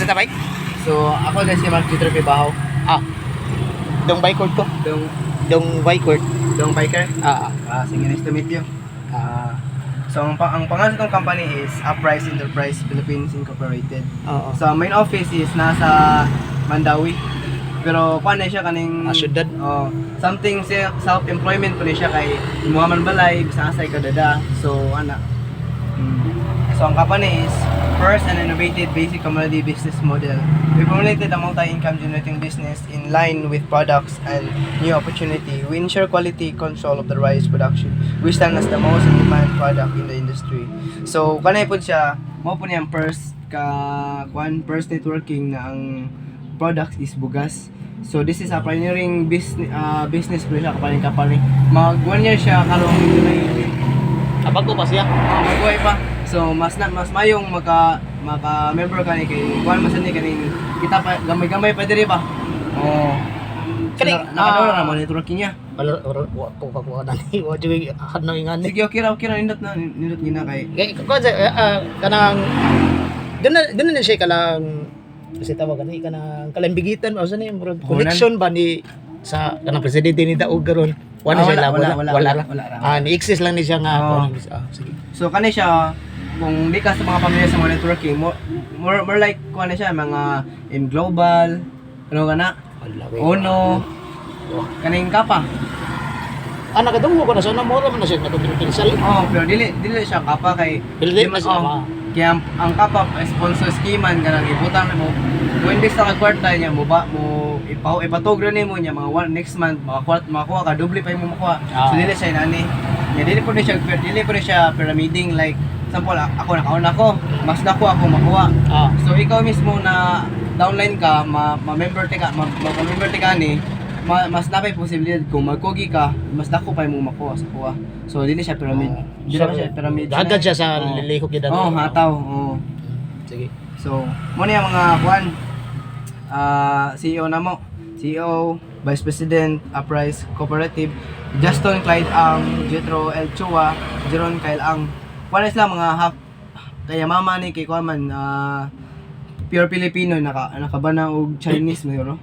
Unsa ta, bike? So, ako na si Mark Jitro Pibaho. Ah. Dong bike court ko. Dong, Dong bike court. Dong biker. Ah. Ah, sige, nice to meet you. Ah, so, ang pangalan sa itong company is Uprise Enterprise Philippines Incorporated. Oo. So, ang main office is nasa Mandawi. Pero kuan na siya kaning Ah, syudad. Oh, something self-employment po ni siya kay imuha man balay bisan asa ikaw dada. So ana. So ang company is first and innovative basic commodity business model. We formulated a multi-income generating business in line with products and new opportunity. We ensure quality control of the rice production. We stand as the most in demand product in the industry. So kanay po siya, mao po niyang first ka kuan, first networking na ang products is bugas. So this is a pioneering business po siya, pioneering company. Mag 1 year siya karong July 18. Ah, bago pa siya. Oh, magbuhay pa. So mas na mas mayong maka maka member ka ni kay kuan man sad ni kaning kita pa gamay-gamay pa diri ba. Oh. So, Kani, nakadawra na mo networking niya. Wala wala wa ko kakuha na ni. Wa jud hadno ingani. Sige, okay ra, nindot na nindot gina kay Kay ko sa kanang doon na siya kalang kasi tawag ani kanang kalambigitan o sa ni murag connection ba ni sa kanang presidente ni Daog karon. Wala Ah, siya wala, wala, wala, wala, wala, wala, wala, wala ra. Ah, ni exist lang ni siya nga Oo. ah, sige. So kani siya, kung di ka sa mga pamilya sa mga networking, more like kuan na siya mga M Global, ano ka na? Wala, wait. Ono, kaning kapa. Ah, nakadunggo ko na sa mo man na siya nagpinpinsal. Oh, pero dili dili siya kapa kay Dili na siya, oh, ah. kaya ang kapa sponsor scheme man kanang ibutang mo. Mo invest ka kwarta niya mo ba mo ipaw ipatog ra nimo niya mga one, next month mga kwart makuha ka, doble pa imo makuha. Ah. So dili siya inani. Nya dili po ni siya dili po ni siya pyramiding, like sample ako nakauna ko, mas dako ako makuha. Ah. So ikaw mismo na downline ka, ma, ma-member ti ka, ma-member ti ka ni, mas napay posibilidad kung magkugi ka, mas dako pa imong makuha sa kuha. So dili siya pyramid. Dili So, pa siya pyramid. Hagad siya sa Oo. lilihok gyud. Oo, hataw. Oo. Sige. So, mo niya mga kuan, ah, CEO na mo. CEO, Vice President, Uprise Cooperative, Justin Clyde Ang, Jetro L. Chua, Jeron Kyle Ang. Kuan na sila mga half kaya mama ni kay kuan man, pure Filipino nakabana og Chinese man. Oo.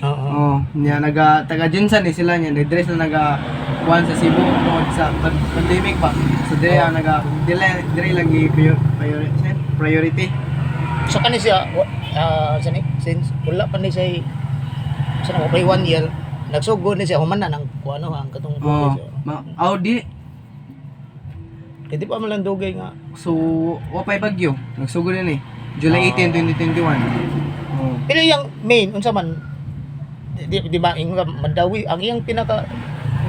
Oh, niya naga taga Jinsan ni sila niya, nagdress na naga kuan sa Cebu tungod sa pandemic pa. So dire ang naga dili dire lang gi priority, priority. So kani siya sa ni since wala pa ni siya sa na pa 1 year nagsugod ni siya human na ng kuano ang katong Oh, ma Audi. Kay di pa man lang dugay nga. So wa pay bagyo. Nagsugod na ni July Ah. 18, 2021. Oh. Pero yung main unsa man di ba ingon ka Mandawi ang iyang pinaka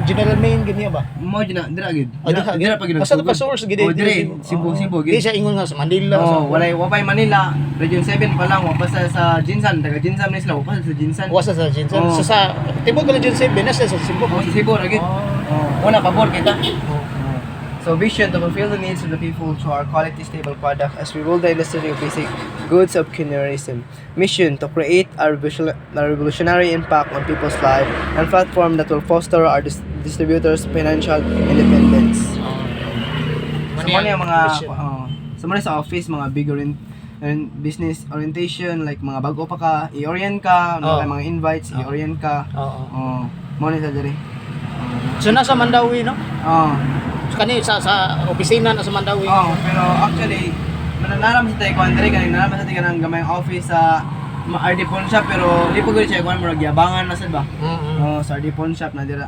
general main gini ba? Mo jud na dira gid. Oh, Dira, dira pa gid Basta nagsugod. pa source gid Oh, dire Cebu, Cebu Di gid. siya ingon nga sa Manila sa Oh, wala wa pay Manila, Region 7 pa lang, wa pa sa Jinsan, taga Jinsan ni sila, wa pa sa Jinsan. Wasa sa Jinsan. Oh. So sa tibok Region 7 na siya sa Cebu. Oh, sa Cebu ra gid. Oh. Oh, una pabor kita. Oh. So vision: to fulfill the needs of the people through our quality stable product as we rule the industry of basic goods of consumerism. Mission: to create a revolutionary impact on people's life and platform that will foster our distributors' financial independence. So mo yung mga mission. Oh, so mo sa office mga big and business orientation, like mga bago pa ka, i-orient ka, Oh. mga invites, Oh. i-orient ka. Oo. Oh, mo ni sa diri. So nasa Mandawi no? Oh. So kani sa opisina na sa Mandawi. Oh, pero actually, mananaram sa tayo kuan diri kanang nanaram sa tayo kanang gamayng office sa RD Pawn Shop, pero di po gud siya kuan, murag yabangan na sad ba. Oh, sa RD Pawn Shop na dira.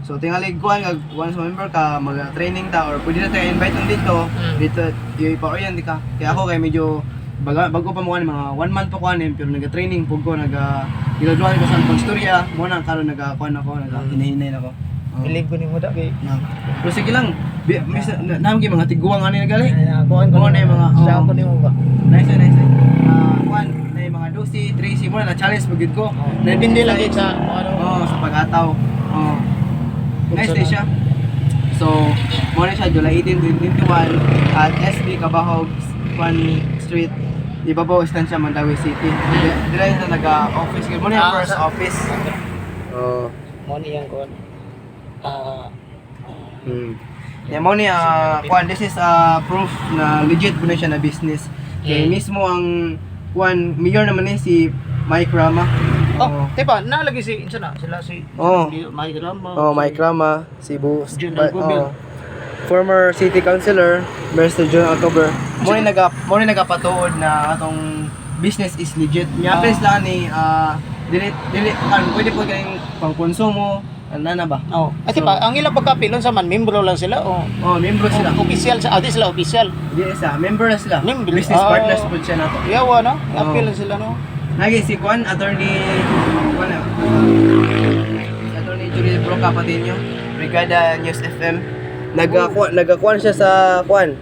So tingali kuan kag once member ka, mag-training ta or pwede na tayo invite nung dito, dito ipa-orient ka. Kaya ako kay medyo bago pa mo kuan, mga 1 month pa kuan eh, pero naga-training pug ko, naga giladuan ko sa pagstorya mo nang karon naga kuan ako, naga hinahinay na ko. Oh. Believe ko nimo da kay Na. Pero sige lang, naam gyud mga tiguang ani nagali. Kuan ko Oo, na yung mga siya oo. ko nimo ba. Nice, nice. Ah, kuan, na yung mga 12, 13 mo na challenge pag gid ko. Oh. Depende lang gid sa kung ano. Oo, sa pag-ataw. Oo. Nice Kung din sa- siya. So, mo na siya July 18, 2021 at SB Cabahog 1 Street, Ibabaw, Estancia, Mandaue City. Dila siya naga-office. Mo na yung Ah, first office. Oo. Mo ni yang kuan. Ah, Yeah, mo ni kuan, this is proof na legit po na siya na business. Kay mismo ang Kuan, mayor naman ni si Mike Rama. Oh, di ba? Nalagi si insa na sila si Oh. si Mike Rama. Oh, Mike Rama, Cebu. John Alcover. Oh. Former city councilor, Mr. John Alcover. Mo ni nagapatuod na atong business is legit. Nya sila ni dili dili kan pwede po kaning pangkonsumo, ano na ba? Oh. Ay, di ba? Ang ilang pagkapilon sa man membro lang sila oh. Oh, membro sila. Oh, official sa di sila official. Di isa, member na sila. Member. Business Ah. partners po siya nato. Yawa no? Oh. Apil lang sila no. Nagi si Juan, attorney Juan, si attorney Julie Broca Patiño, Brigada News FM. Nagakuan siya sa Juan.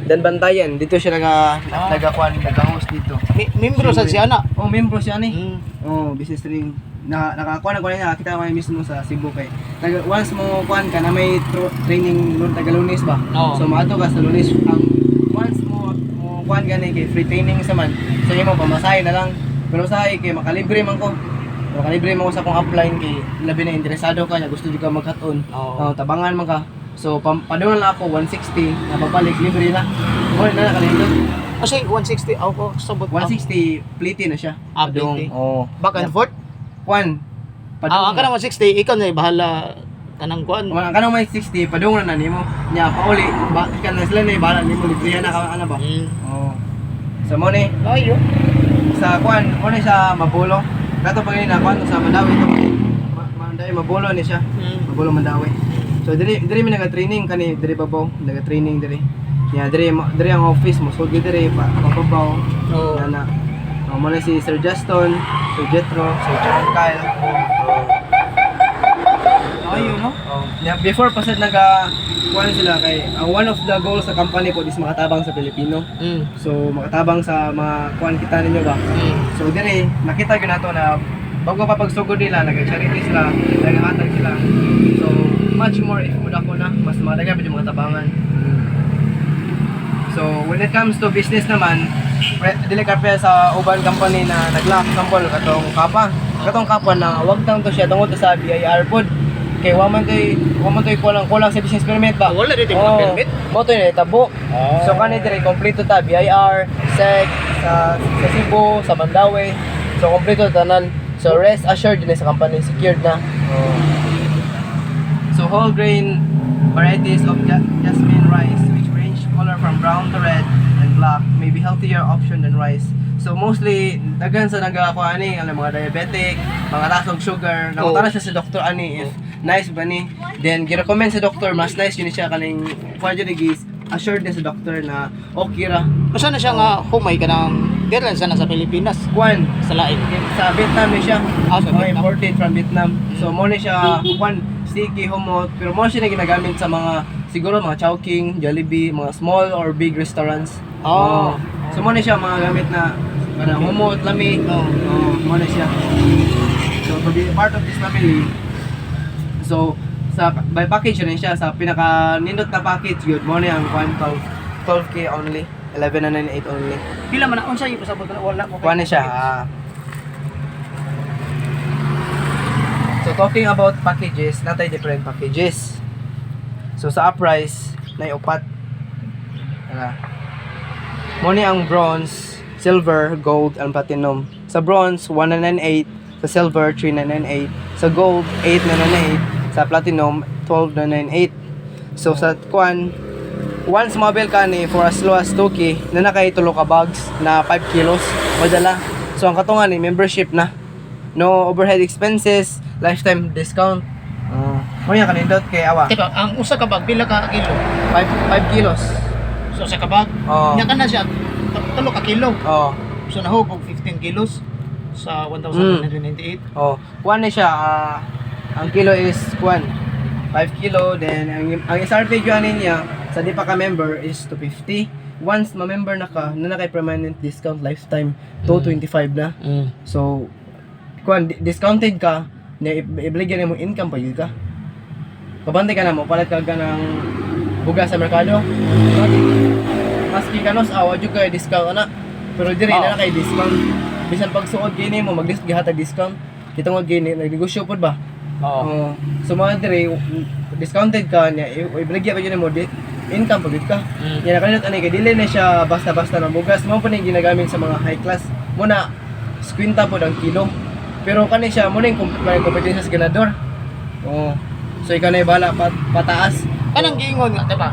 Dan Bantayan, dito siya nagakuan, nagahost dito. Membro sa siya na. Oh, membro siya ni. Oh, business ring. Nakakuan na ko niya, nakita ko niya mismo sa Cebu kay. Once mo kuan ka na may training nun taga Lunes ba? Oo. So maadto ka sa Lunes ang once mo mo kuan gani kay free training sa man. So imo pamasahe na lang. Pero usahay kay makalibre man ko. Makalibre man ko sa akong upline kay labi na interesado ka niya, gusto jud ka magkat-on. Oo. Oh, tabangan man ka. So padulong lang ako 160 na pabalik libre na. Mo na nakalindot. Kasi 160 ako sabot. 160 plite na siya. Ah, Padung. plite. Oo. Back and forth. Kuan. Ah, ang kanang 160 ikaw na bahala kanang kuan. Ang kanang may 60 padung na na nimo. Nya pauli ba kan na sila na bahala nimo libre na ka ana ba. Oo. Sa mo ni Layo. Sa kuan mo ni sa Mabulo. Kato pag na kuan sa Mandawi to. Mandawi Mabulo ni siya. Mabulo Mandawi. So diri mi naga-training kani diri babaw, naga-training diri. Nya diri ang office mo so diri pa pababaw. Oo. Na na. Oh, mo na si Sir Justin, Sir Jetro, Sir John Kyle. Oh. Layo no. Oh, yeah, before pa sad naga kuan sila kay ang one of the goals sa company po is makatabang sa Pilipino. So makatabang sa mga kuan kita ninyo ba. So dire nakita gyud nato na bago pa pagsugod nila naga-charity sila, nagahatag sila. So much more if mudako na, mas madaghan pa yung mga tabangan. So when it comes to business naman, dili ka pa sa uban company na nag-lock sample katong kapa. Katong kapa na wag tang to siya tungod to sa BIR pod. Kay wa man toy kulang kulang sa business permit ba. Ah, wala dito yung mga Oo. permit? Mo to ni tabo. Ah. So kani dire kompleto ta BIR, SEC, sa Cebu, sa Mandaue. So kompleto tanan. So rest assured din sa company secured na. So whole grain varieties of jasmine rice which range color from brown to red and black may be healthier option than rice. So mostly daghan sa nagakuha ani ang mga diabetic, mga taas og sugar. Nakutana siya sa doktor ani if nice ba ni. Then gi-recommend sa doktor mas nice yun siya kaning kuha jud gis assured na sa doktor na okay ra. Usa na siya nga humay kanang diri lang sana sa Pilipinas Kuan sa lain. Sa Vietnam ni siya. Ah, sa Oh, Vietnam. imported from Vietnam. So mo ni siya kuan sticky humot pero mo siya na ginagamit sa mga siguro mga Chowking, Jollibee, mga small or big restaurants. Oh. Oo. So mo ni siya mga gamit na kanang humot, lami. Oh. Oh, mo na siya. So to be part of this family. So sa by package rin siya sa pinaka nindot na package good mo ni ang kuan 12 12K only, 11,998 only. Pila man na unsa yung pasabot na wala ko. Kuha na siya. Ah. So talking about packages, natay different packages. So sa uprise, nay upat. Tara. Mo ni ang bronze, silver, gold, and platinum. Sa bronze, 1998. Sa silver, 3998. Sa gold, 8998. Sa platinum, 12998. So sa kuan, once mobile ka ni for as low as 2K na nakay tulo ka bags na 5 kilos madala. So ang katungan ni membership na. No overhead expenses, lifetime discount. Mo yan kanindot kay awa. Teka, ang usa ka bag pila ka kilo? 5 kilos. So usa ka bag. Oo. Nya kana siya tulo ka kilo. Oh. So nahug og 15 kilos sa 1,998. Oh, kuan na siya ang kilo is kuan 5 kilo then ang SRP gyud niya sa di pa ka member is 250. Once ma-member na ka, na kay permanent discount lifetime 225 na. So kuan discounted ka na ibligyan mo income pa yun ka. Kabante ka na mo palit ka ng bugas sa merkado. Maski kanos awa jud kay discount ana. Pero diri na kay discount. Bisan pagsuod gini mo mag gihatag discount. Kita nga gini nagnegosyo pod ba? Oo. Oo. So mga diri discounted ka niya ibaligya pa jud mo di, income pagid ka. Yan nakanindot ani kay dili na siya basta-basta ng bugas. Mao pa ni ginagamit sa mga high class. Muna 50 pod ang kilo. Pero kani siya mo ning competition sa ganador. Oh. So ikaw na bahala pataas. Kanang giingon nga, diba?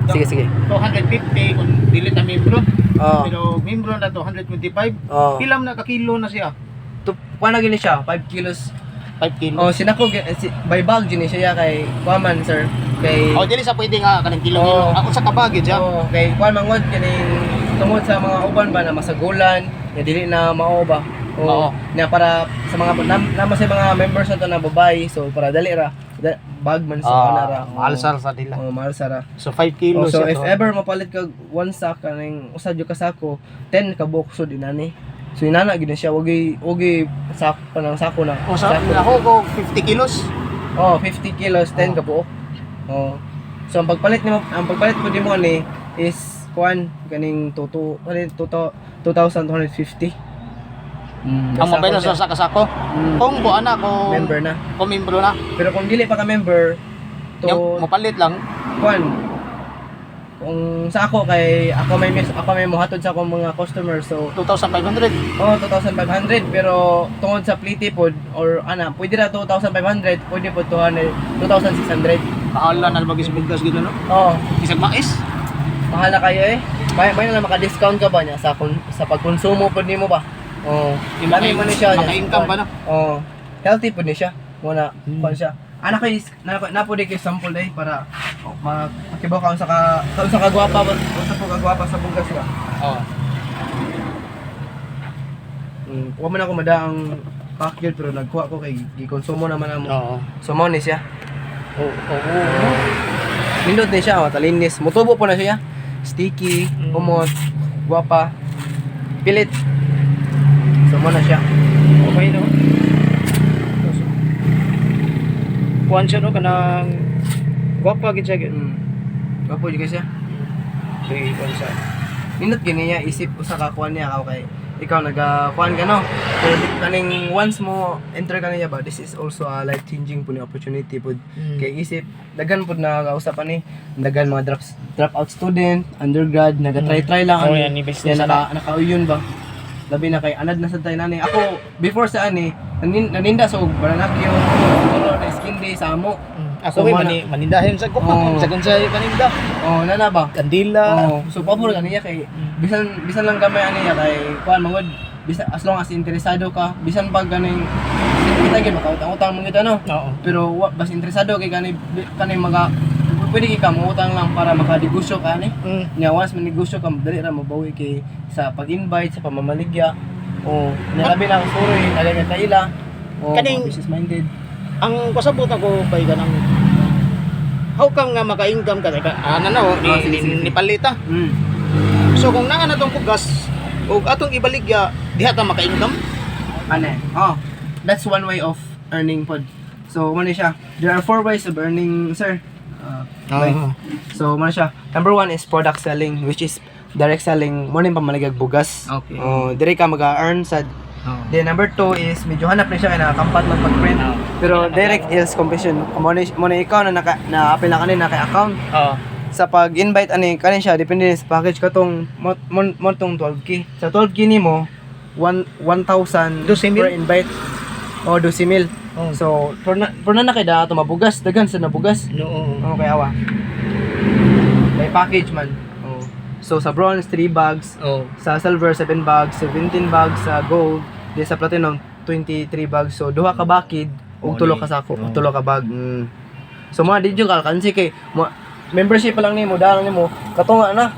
Sige, sige. 250 kung dili ta membro. Oh. Pero membro na 225. Oh. Pilam na ka kilo na siya? To, kuha na gini siya, 5 kilos. 5 kilo. Oh, sinako si, by bag gini siya ya, kay kuha man, sir, kay Oh, dili sa pwede nga kanang kilo-kilo. Oo. Ako sa kabagid siya. Oh, kay kuha man gud kaning tungod sa mga uban ba na masagulan, nga dili na mao ba. Oo. Oh, na para sa mga nama sa mga members na to na babae, so para dali ra bag man sa ana ra. Ah, mahal sar sa nila. Oh, mahal sara. So 5 kilos Oh, so siya if to. ever mapalit kag one sack kaning usa jud ka sako, 10 ka buok sud inani. So inana gid na siya, wagi wagi sak pa ng sako na. O sa Sako. ako ko 50 kilos. Oh, 50 kilos, 10 Oh. ka buok. Oh. So ang pagpalit po nimo ani is kuan kaning tuto kaning tuto 2,250. Ang mabay sako sa sa kasako. siya. Kung buwan na kung Member na. Kung membro na. Pero kung dili pa ka member to Yung mopalit lang. kuan kung sa ako kay ako may ako may mohatod sa akong mga customer, so 2,500. oh, 2,500, pero tungod sa pliti pod or ana pwede ra 2,500, pwede pod 200, 2,600. Pahala na bagay sa bugas gito, no? Oh. Isang mais. Mahal na kayo eh. May na lang maka-discount ka ba niya sa sa pagkonsumo pod nimo ba? Oh, Yung lami man ni siya niya. maka-income ba na? Oh, healthy pod ni siya. Muna kuan siya. Ana kay na na po kay sample day para oh, makibaw ka sa kagwapa ba sa po kagwapa sa bugas ba. Oo. Wa man ako madaang package pero nagkuha ko kay gikonsumo naman amo. Oo. So mao ni siya. Oo. Oo. Nindot ni siya, matalinis. Mutubo po na siya. Sticky, humot, guwapa, pilit. So mo na siya. Okay, no? Kuan siya, no, kanang gwapa gid siya. Gwapo jud siya. Sige, kuan siya. Nindot gini niya isip usa ka kuan niya ka kay ikaw naga kuan ka, no. Pero kaning once mo enter ka niya ba, this is also a life changing po ni opportunity pod. Kay isip daghan pod na kausap ani, daghan mga drop out student, undergrad, naga try try lang Oh, ani. yan, ni business Yan, nakauyon ba. Labi na kay anad na sa tayo nani. Ako before sa ani naninda sa og bananakyo, siguro na skin day sa amo. Ako So, kay mana- manindahin sa ko. Oo. Sa kung sa paninda. Oh, nana ba? Kandila. Oh, so pabor ka niya kay bisan bisan lang gamay ani niya kay kuan mangod bisan as long as interesado ka, bisan pag ganing kita gyud makautang-utang man gyud ano. Oo. Pero wa bas interesado kay kani kani maga pwede kay ka moutang lang para makadegosyo ka ani. Nya once manegosyo ka dali ra mabawi kay sa pag-invite sa pamamaligya. Oh, nya labi na ang suroy, daghan ka kaila. Oh, business minded. Ang pasabot ako bay kanang how come nga maka-income ka teka ana na oh, ni, Ah, sige, sige, ni, sige. ni palita. So kung naa na tong bugas ug atong ibaligya diha ta maka-income. Ane. Oh, that's one way of earning pod. So, muna siya. There are four ways of earning, sir. Wait. So, muna siya. Number one is product selling, which is direct selling. Muna yung pamaligag bugas. Okay. Oh, dire ka mag-earn sa. Then number two is medyo hanap na siya kay nakakampat man pag-print. Oo. Pero direct is commission. Muna ikaw na naka na-apply na kanin na kay account Oo. Sa pag-invite ani kanin siya depende sa package katong mo tong 12K. Sa 12K nimo 1 1,000 12,000? per invite. O 12,000. Oh. So, por na kay da ato mabugas, daghan sa nabugas. No. Okay awa. May package man. Oh. So sa bronze 3 bags, Oh. sa silver 7 bags, 17 bags sa gold, di sa platinum 23 bags. So duha ka bakid ug tulo ka sako, ug tulo ka bag. So mga di jud kalkansi kay mo, membership pa lang nimo, daan nimo, katunga na.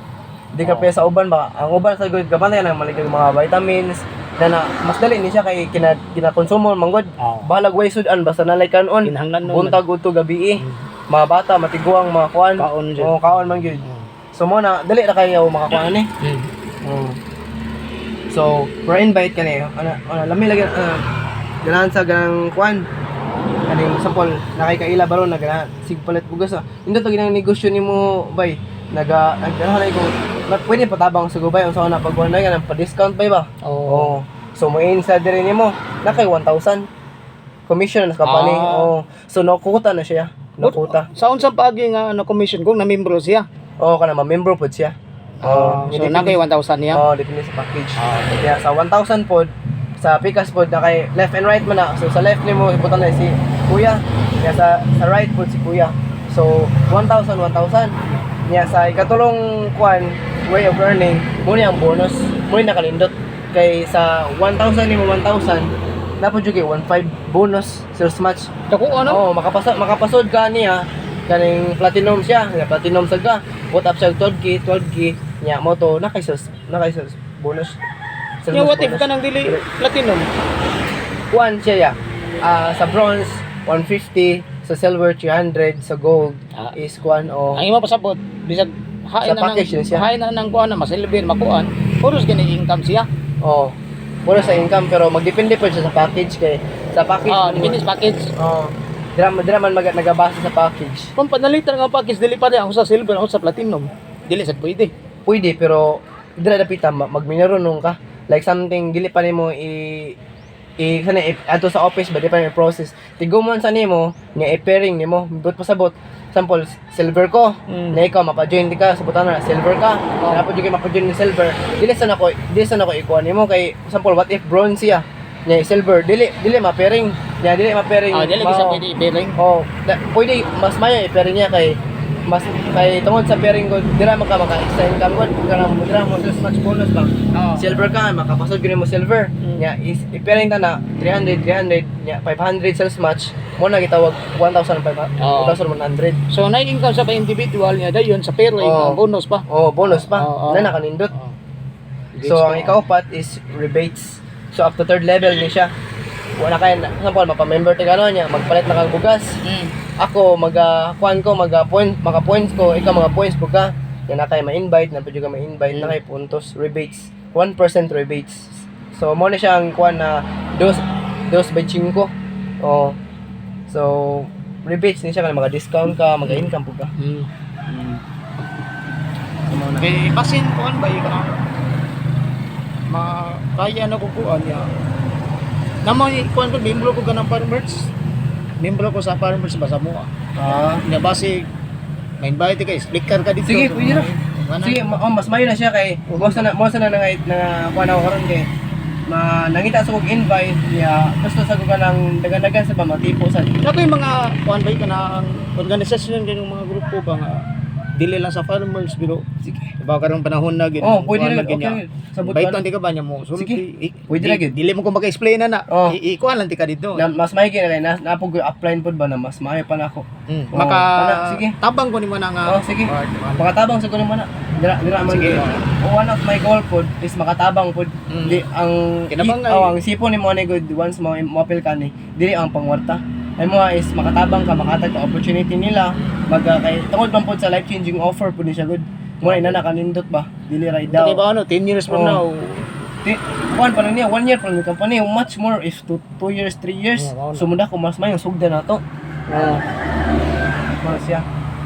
Di ka pa sa uban ba? Ang uban sa good kabantay lang maligag mga vitamins na, na mas dali ni siya kay kina kinakonsumo manggod. Oo. Bahalag way sudan basta nalay kanon. Kinahanglan nun. Buntag udto gabi eh. Mga bata matiguang mga kuan. Kaon jud. Oo, kaon man gyud. So mo na dali ra kayo makakuan ni. Oh. So, per invite kani, ana ana lami lagi ganahan sa ganang kuan. Kaning sample na kay kaila baron na ganahan sig palit bugas ah. Indo to ginang negosyo nimo bay. Naga naganahan ko na pwede patabang sa gubay unsa na pag na ganang pa-discount bay ba? Oo. Oo. So mo sa diri nimo na kay 1,000 commission na sa company. Ah. Oo. So nakukuta na siya. Na quota. Sa unsang paagi nga ano commission kung na-membro siya? Oo, kana ma-member pod siya. Ah, so depende na kay 1,000 niya. Oo, depende sa package. Ah, okay. Kaya sa 1,000 pod, sa Pikas pod na kay left and right man na. So sa left nimo ibutan na si kuya. Kaya sa right pod si kuya. So 1,000 1,000. Niya sa ikatulong kuan way of earning, mo ni ang bonus, mo ni nakalindot kay sa 1,000 nimo 1,000 napod jud kay 1,500 bonus sales match. Dako ano? Oo, makapasod ka niya kaning platinum siya, nga platinum sad ka. Put up siya 12K, 12K niya mo to na kay sales bonus. Sales Nya what if bonus. ka nang dili platinum? Kuan siya ya. Ah, sa bronze 150, sa silver 300, sa gold is kuan o Ang imo pasabot bisag hain Sa na nang package yun siya. hain na nang kuan na masilbir makuan. Puros gani income siya. Oh. Puro sa income pero magdepende po siya sa package kay sa package. Ah, depende sa package. Oh. Dira man nagabase sa package. Kung panalitan nga package dili pa ako sa silver ako sa platinum. Dili sad pwede. Pwede pero dira dapita magminero nung ka like something dili pa nimo i i sana i, adto sa office ba di pa nimo process tigumon sa nimo nga i-pairing nimo but pasabot sample silver ko na ikaw mapa-join di ka sa butan na silver ka. Oh. Na pud kay mapa-join ni silver dili sa nako ikuha nimo kay sample what if bronze siya nya silver dili dili ma-pairing nya dili ma-pairing. Ah, dili bisa pwede i-pairing. Oh, pwede mas mayo i-pairing niya kay mas kay tungod sa pairing ko dira man ka maka extra income god kana mo dira mo sales match bonus ba. Oo. Silver ka makapasod gyud mo silver nya is i-pairing ta na 300 300 nya 500 sales match mo na gitawag 1,500 Oo. 1,100. So na income sa pa individual niya dayon sa pairing Oo. ang bonus pa. Oh, bonus pa Oo. na nakanindot. Oo. So ang ikaupat is rebates. So up to third level ni siya wala kay sample mapa-member ta gano'n niya magpalit na kag bugas. Ako maga kuan ko maga point maka points ko ikaw mga points po ka yan na kay ma-invite na pwede ka ma-invite na kay puntos rebates 1% rebates. So mo na siya ang kuan na dos dos by 5. Oh, so rebates ni siya kana maka discount ka maga income po ka. So, mo na. Kay basin kuan ba ka ma kaya na ko kuan niya. Naman kuan ko membro ko kanang farmers. Membro ko sa farmers ba sa mua. Nya basi ma-invite ka, speaker ka dito. Sige, pwede na. Wala. Sige, oh, mas mayo na siya kay mo sa na na kuan ako karon kay ma nangita sa kog invite niya gusto sa ko kanang dagan-dagan sa ba matipo sa Ako yung mga kuan ba ka ang organisasyon kayong mga grupo ba nga dili lang sa farmers pero Sige. Diba karong panahon na gid. Oh, pwede kuan na gid okay. niya. Sabot Invite ka na. di ka ba niya mo? Sulti. Sige. Pwede na gid. Dili mo ko maka-explain na na. Oh. Ikuan lang ti ka dito. Na, mas may kay na napog upline pod ba na mas maayo pa na ako. Mm. Oh, Maka ana, sige. tabang ko nimo na nga. Oh, sige. Makatabang sa kuno man na. Dira man. Sige. Oh, one of my goal pod is makatabang pod. Di ang Kinabang oh, ang sipo ni mo ni good once mo mo-appeal ka ni dili ang pangwarta. Ay mo is makatabang ka makatag ka opportunity nila mag kay tungod man pod sa life changing offer pod ni siya good. Mo ina nakanindot ba dili right daw. Di ba ano 10 years from Oh. now. Ti, kuan pa lang niya, one year pa lang yung company, much more if 2 years, 3 years, Yeah, mao na. sumunda ko mas may sugda na to. Oo. Mo na siya.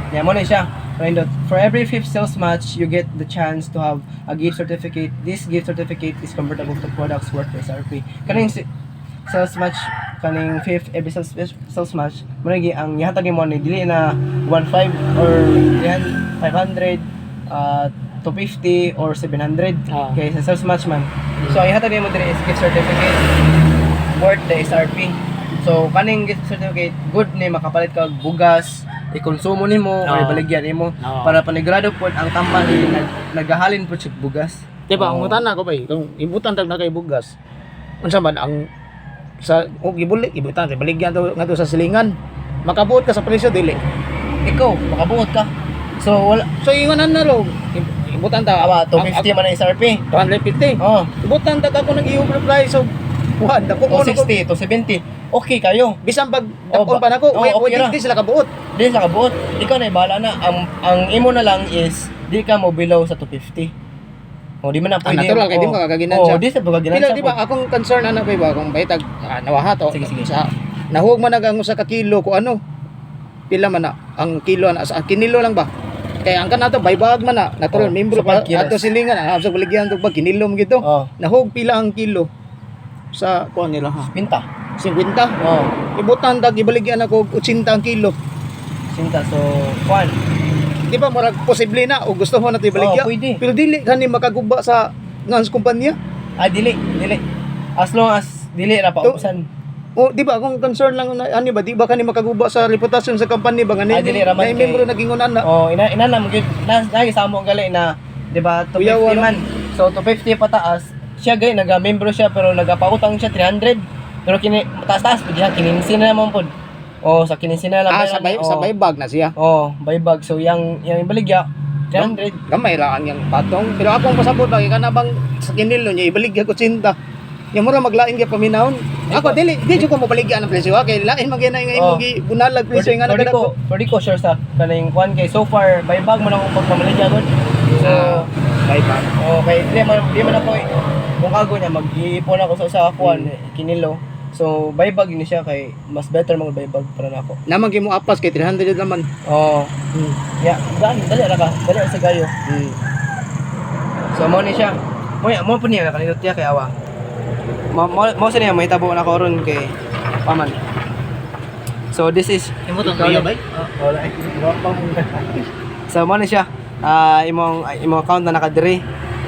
Yeah, mo na siya. Rindot. For every fifth sales match, you get the chance to have a gift certificate. This gift certificate is convertible to products worth SRP. Kaning sales match kaning fifth every sales match mo na gi- ang ihatag nimo ni dili na 15 or 300, 500 250 or 700 kay sa sales match man. So ang ihatag nimo diri is gift certificate worth the SRP. So kaning gift certificate good ni makapalit ka og bugas, ikonsumo nimo or ibaligya nimo para panigurado pod ang tambal ni nagahalin pod siya og bugas. Di ba, Oo. ang utan ako ba eh, kung ibutan tag na kay bugas, unsa man ang sa og ibulik ibutan kay baligyan to ngadto sa silingan. Makabuot ka sa presyo dili. Ikaw makabuot ka. So wala So ingon na ro, ibutan ta awa 250 man ang SRP. 250. Oh, Ibutan ta ako nag i-overprice og kuan dako ko 260, 270. Okay kayo. bisan pag Oh, dakon pa nako, oh, way okay ra. di sila kabuot. Di sa kabuot. Ikaw na bahala na. Ang imo na lang is di ka mo below sa 250. O di man na Ah, pwede. natural kay di mo kakaginansya. Oh, di sa pagkaginansya. Pero di ba akong concern ana kay ba kung baitag nawaha to Sige, sige. sa nahuog man ang usa ka kilo ko ano pila man na ang kilo na sa kinilo lang ba kay ang kanato baybag man na natural Oh, membro sa pa pagkilos. ato silingan sa baligyan to ba kinilo mo gito Oh, nahuog pila ang kilo sa kuan nila ha pinta. 50 Oh. ibutan tag ibaligyan ako og 80 ang kilo. 80. So, kuan. Di ba murag posible na o gusto mo na ito ibaligya? Oo, pwede. Pero dili kani makaguba sa ngans kumpanya. Ah, dili, dili. As long as dili ra pa usan. O di ba kung concern lang na ani ba, di ba kani makaguba sa reputasyon sa company ba nga Ah, dili ra man na kay- membro nagingon ana. Oh, ina ina na gyud na lagi sa amo gali na, di ba, 250 Kuyawa, no? man. So 250 pataas, siya gay naga-membro siya pero nagapautang siya 300. Pero kini taas-taas pud siya, kininsi na naman pud. Oh, sa kininsi na lang. Ah, sabay oh. sabay bag na siya. Oh, buy bag. So yang yang ibaligya 300. Gamay ra ang yang patong. Pero akong pasabot ba kay kana bang sa kinilo niya ibaligya ko 80. Yang mura maglain gyud paminahon. Ako dili di jud ko mobaligya ang presyo ha kay lain man gyud na nga imong Oh. gibunalag presyo nga Pwede nagdako. ko, pwede ko share sa kaning kuan kay so far buy bag mo na akong pagpamaligya gud. So, Buy bag. Okay, di man ako eh. Kung kago niya mag-iipon ako sa usa ka kuan kinilo. So buy bag ni siya kay mas better mag buy bag para nako. Naman gyud mo apas kay 300 naman. Oh, ya, gaan dali ra ka, dali ra sa gayo. So mo ni siya. Mo mo po niya nakanindot niya kay awa. Mo sa niya mahitabo na ko ron kay paman. So this is Imo tong Ikaw kuya na- bay? Wala. So mo ni siya. Ah, imong imong account na nakadiri.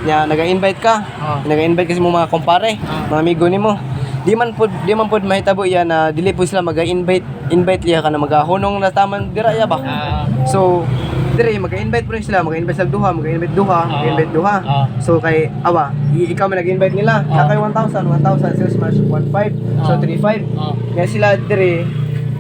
Nya naga-invite ka. Oh. Naga-invite kasi mo mga kumpare, mga amigo nimo. Di man pud mahitabo iya na dili pud sila maga-invite, invite liya ka na magahunong na taman dira iya ba. So dire maga-invite pud sila, maga-invite sila duha, maga-invite duha, maga-invite duha. So kay awa, ikaw man nag-invite nila. Na kay 1,000, 1,000 sales match 1.5, so 3.5. Nga sila dire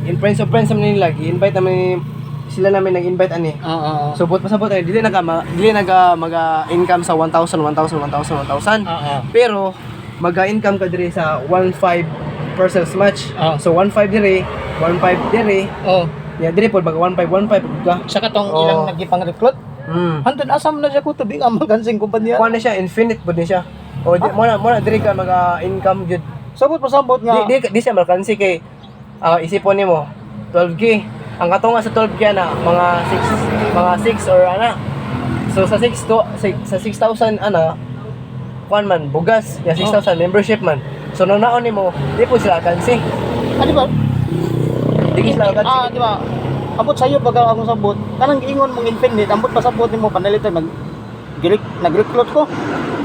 in friends of friends naman nila, gi-invite naman sila namin nag-invite ani. Oo. So bot pasabot ay dili naga dili naga maga income sa 1,000, 1,000, 1,000, 1,000. Pero maga-income ka diri sa 1.5 per sales match. So 1.5 diri, 1.5 diri. Oh, Ya diri pod maga 1.5 1.5 pud ka. sa katong Oh. ilang nagipang-recruit. Hantod asam na siya ko tubig ang magansing kumpanya. Kuan na siya, infinite pud ni siya. O di, mo na diri ka maga income jud. Sabot pasabot nga. Di di, di siya malkansi kay isipon nimo 12K. Ang katunga sa 12K na mga 6, mga 6 or ana. So sa 6 to sa 6,000 ana kuan man bugas ya 6,000 membership man. So nung naon nimo, di po sila kansi. Ah, di ba? Di sila kansi. Ah, di ba? Ambot sayo baga akong sabot. Kanang giingon mong infinite, ambot pasabot nimo panalitan mag girik nag-recruit ko.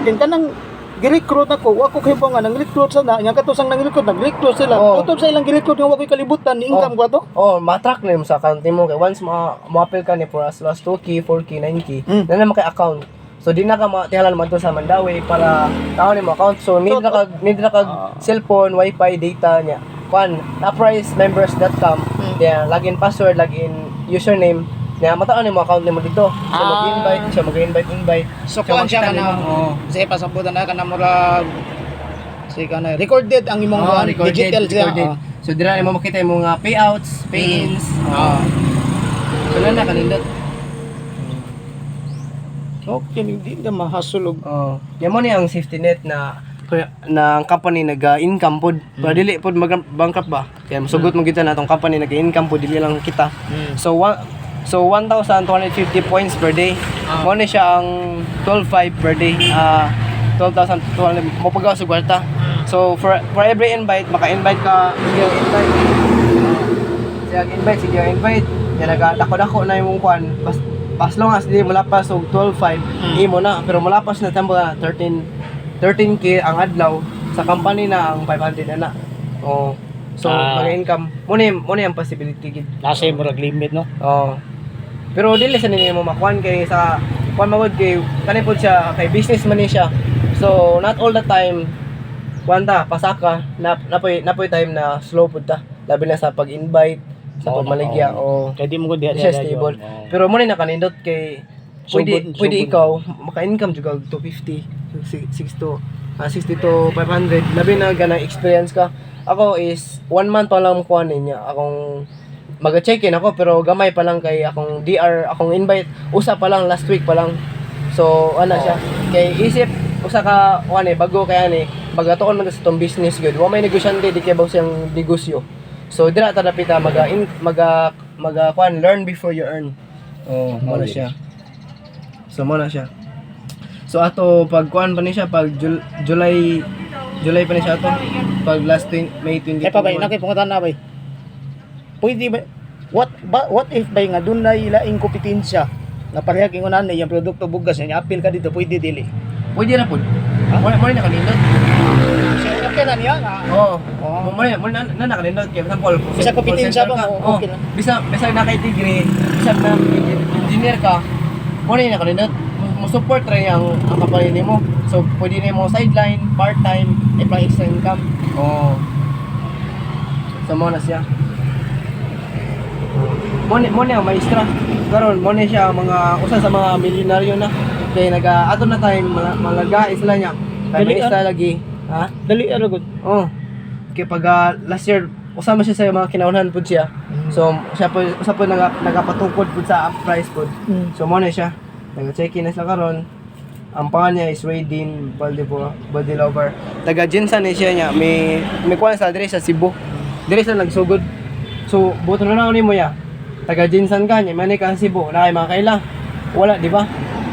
Din kanang gi-recruit ako, wa ko kahibaw nga nang recruit sa na, nya kato sang nang recruit, nag-recruit sila. Oh. Utob sa ilang gi-recruit nga wa ko'y kalibutan ni income ko ato. Oh, matrack na yung sa account nimo kay once ma mo-apply ka ni for as low as 2K, 4K, 9K, na naman kay account. So di na ka matihalan man to sa Mandaue para taon nimo account. So need So, na kag cellphone, wifi, data niya. Kuan, uprisemembers.com, then login password, login username, niya mataon nimo account nimo dito. So mag-invite siya, mag-invite invite. So kuan siya makita kana. nimo, oh. Kasi pasabutan na kana murag sige kana recorded ang imong Oh, kuan, recorded, digital siya. recorded. So dira nimo makita imong mga payouts, pay-ins. So na na kanindot. Okay, hindi na mahasulog. Oh, yan mo ni ang safety net na na ang company naga-income pod. Pero dili pod mag bankrupt ba? Kaya masugot mo kita na atong company naga-income pod dili lang kita. So 1,250 points per day. Mo ni siya ang 12.5 per day. Ah, 12,200 mo pagaw sa kwarta. So for every invite maka-invite ka, sige invite. Sige invite, sige invite. Ya naga dako-dako na imong kuan. Bas as long as di mulapas og 12.5 imo na, pero mulapas na tambo na 13 13K ang adlaw sa company na ang 500 na na. Oh. So mag-income mo ni ang possibility gid. Nasa murag limit no. Oo. Pero dili sa ninyo mo makuan kay sa kuan magud kay kani pod siya kay business man ni siya. So not all the time kuan ta pasaka na napoy time na slow pud ta. Labi na sa pag-invite, sa Oo, pagmaligya o Kay di mo gud di siya stable. Pero mo ni nakanindot kay pwede Sugod, pwede sugod. ikaw maka-income jud kag 250, 6 to 60 to 500, labi na ganang experience ka. Ako is one month pa lang kuan niya akong maga-check-in ako pero gamay pa lang kay akong DR, akong invite usa pa lang last week pa lang. So ana siya kay isip usa ka kuan eh bago kay ani magatuon man ta sa tong business gyud. Wa may negosyante di kay baw siyang negosyo. So dira ta dapita maga in, maga maga kuan, learn before you earn. Oh, mo na siya. So mo na siya. So ato pag kuan pa ni siya pag July July pa ni siya ato pag last May 20. Eh pa bay, nakay pangutan na bay. Pwede ba? What if bay nga dunay laing kompetensya nga pareha ingon ani yung produkto bugas nya apil ka dito, pwede dili? Pwede na pud. Mo na nakanindot. So okay na niya nga. Oo. Oo. Mo na nakanindot kay example. Bisa kompetensya call center ba ka. mo, Oo. okay na. Bisa na kay degree, bisa na engineer ka. Mo na nakanindot. Mo support ra niya ang company nimo. So pwede nimo sideline, part-time, apply extra income. Oo. So mo na siya. Mo ni ang maestra. Karon mo ni siya ang mga usa sa mga milyonaryo na. Kay naga ato na time malaga sila niya. Kay Dali, maestra lagi. Ha? Dali ra gud. Oh. Kay pag last year usama siya sa mga kinaunhan pud siya. So siya po usa po nagapatukod pud sa price pud. So mo na siya. Naga-check-in na sila karon. Ang pangalan niya is Raydin Baldilover. Taga Jinsan ni siya niya. May kuha sa diri sa Cebu. Diri sa nagsugod. So buto na lang nimo ya. Taga Jinsan ka niya, manay ka sa Cebu, na kay mga kaila. Wala, di ba?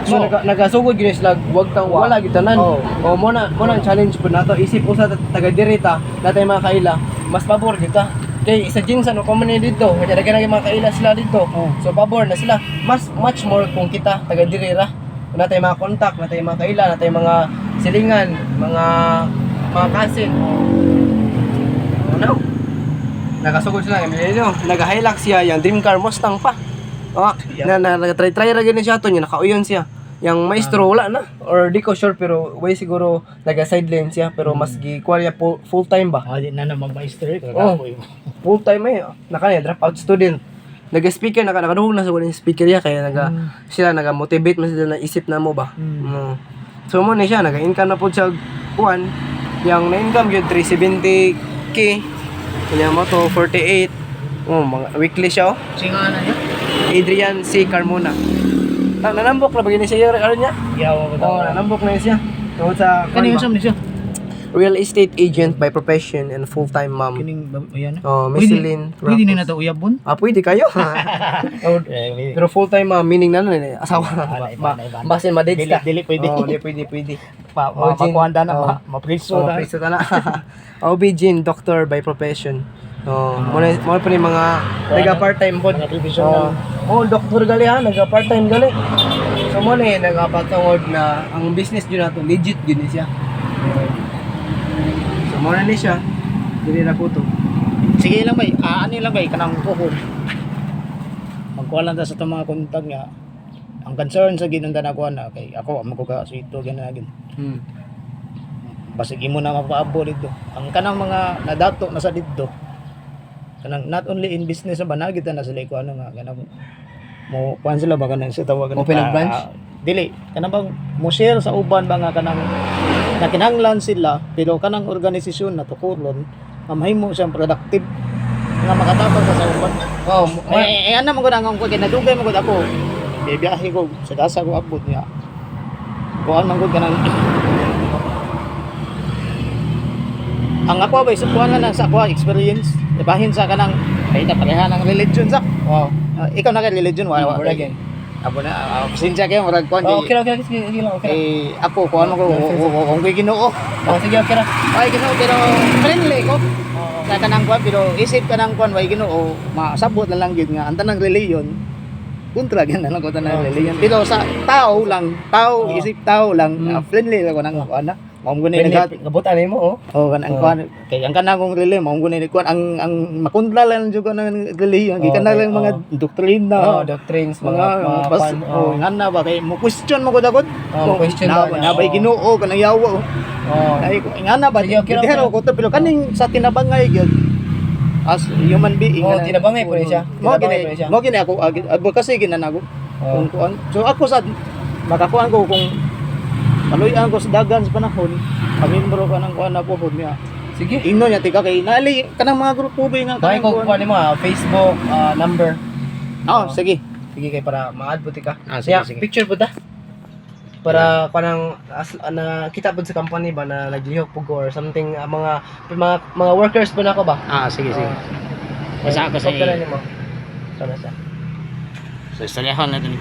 So No. nagasugod gyud sila, wag kang wala gyud tanan. Oh. O mo na ang challenge pud nato isip usa taga diri ta, natay mga kaila, mas pabor gyud ta. Kay sa Jinsan no common ni dito, kaya daghan na mga kaila sila dito. Oh. So pabor na sila. Mas much more kung kita taga diri ra. Natay mga contact, natay mga kaila, natay mga silingan, mga cousin. Ano? Nakasugod sila kay Milenio. Naga-Hilux siya, yung dream car Mustang pa. Oh, na nag-try-try ra gyud ni siya to, niya nakauyon siya. Yang maestro wala na or di ko sure pero way siguro naga sideline siya pero mas gikuha niya full time ba? Ah, di na na magmaestro Oh. kagapoy. Full time eh. Naka niya drop out student. Naga-speaker naka nakaduhog na sa walang speaker niya kaya naga sila naga-motivate man sila na isip na mo ba. So mo na siya naga-income na pud siya og kuan. Yang na-income gyud 370K. Kanya mo to 48. Oh, mga weekly siya oh. Singa na niya. Adrian C. Carmona. Tang nanambok na ba gini siya karon niya? Yawa ko. Oh, nanambok na siya. Tungod sa kuan Kani ba? unsa man siya? Real estate agent by profession and full-time mom. Kining ayan. Oh, Miss Celine. Pwede na Ramos. nato uyabon. Ah, pwede kayo. Oh, Eh, pero full-time mom, meaning na nun eh, asawa. Ah, iba na, iba na. Basin ma-dates Dili ka. dili pwede. Oh, di pwede, pwede. Pa, Oh, ma, Jin. makuha na Oh. mapriso Oh, ta. priso ta na. OB-GYN, doctor by profession. Oh, mo na po ni mga naga part-time po. Mga professional. Oh, oh, doktor gali ha, naga part-time gali. So mo na eh, nagapatungod na ang business yun nato legit yun ni siya. So mo na ni siya. Dili na po to. Sige lang bay, ah, ano lang bay kanang kuhon. Magkuha lang ta sa itong mga kontak nga. Ang concern sa ginunda na kuha na kay ako amo ko ka sito gina gin. Basig imo na mapaabo dito. Ang kanang mga nadato na sa didto. Kanang not only in business ba nagita na sila ko ano nga kanang mo kuan sila ba kanang sa tawagan? Open ang branch? Ah, dili kanang bang mo share sa uban ba nga kanang nakinahanglan sila pero kanang organisasyon na tukuron nga mahimo siyang productive nga makatabang sa uban. Oh, Eh, eh ano man gud ang kay nadugay man gud ako. Bibiyahe ko sa gasa ko abot niya. Kuan man gud kanang ang ako ba isip kuan lang sa ako experience. Ibahin sa kanang ay na pareha ng religion sa. Wow. Ah, ikaw na kay religion wala wala. Murag yan. Abo na pasensya kayo murag kuan. Oh, okay lang, okay lang, sige, okay lang, okay lang. Eh ako kuan man ko kung ko'y Ginoo. Oh, sige, okay lang. Ay Ginoo pero friendly ko. Sa kanang kuan pero isip kanang kuan way Ginoo masabot na lang gyud nga ang tanang reliyon kontra gyud na lang ko tanang Oh, reliyon. Pero sa tao lang, tao isip tao lang, friendly lang ko nang kuan na. Mao mo gani naghat. Kabutan mo, oh. Oh, kanang kuan kay ang kanang kong reliyon mao mo gani kuan ang makontra lang jud ko ng reliyon gikan na lang mga doktrina. Oh, doctrines, mga mga bas, kwan, oh, nga na ba kay mo question mo gud agad. Oh, mo question na, ba na niya? ba'y Oo. Ginoo kanang yawa. Oh. Ay, nga na ba? Sige, okay lang, Pero okay lang. ko to pero kaning sa tinabangay gyud as human being. Oh, tinabangay po ni siya. Mo Tinabangay gini, po ni siya. mo gini ako advocacy ginanago. Oh. Kung kuan. So ako sa makakuan ko kung kaluyan ko sa dagan sa panahon, pamimbro ka ng kuan na po niya. Sige. Ingno niya tika kay naali kanang mga grupo ba nga Bakit ko kuan. kuha mo ah, Facebook number. Oh, sige. Sige kay para ma-add po ka. Ah, sige, Yeah, sige. picture po ta. Para kanang as, na kita po sa company ba na naglihok po ko or something mga workers po na ako ba? Ah, sige, sige. Basta ako sa Copy na nimo. Sana siya. So, istoryahan natin.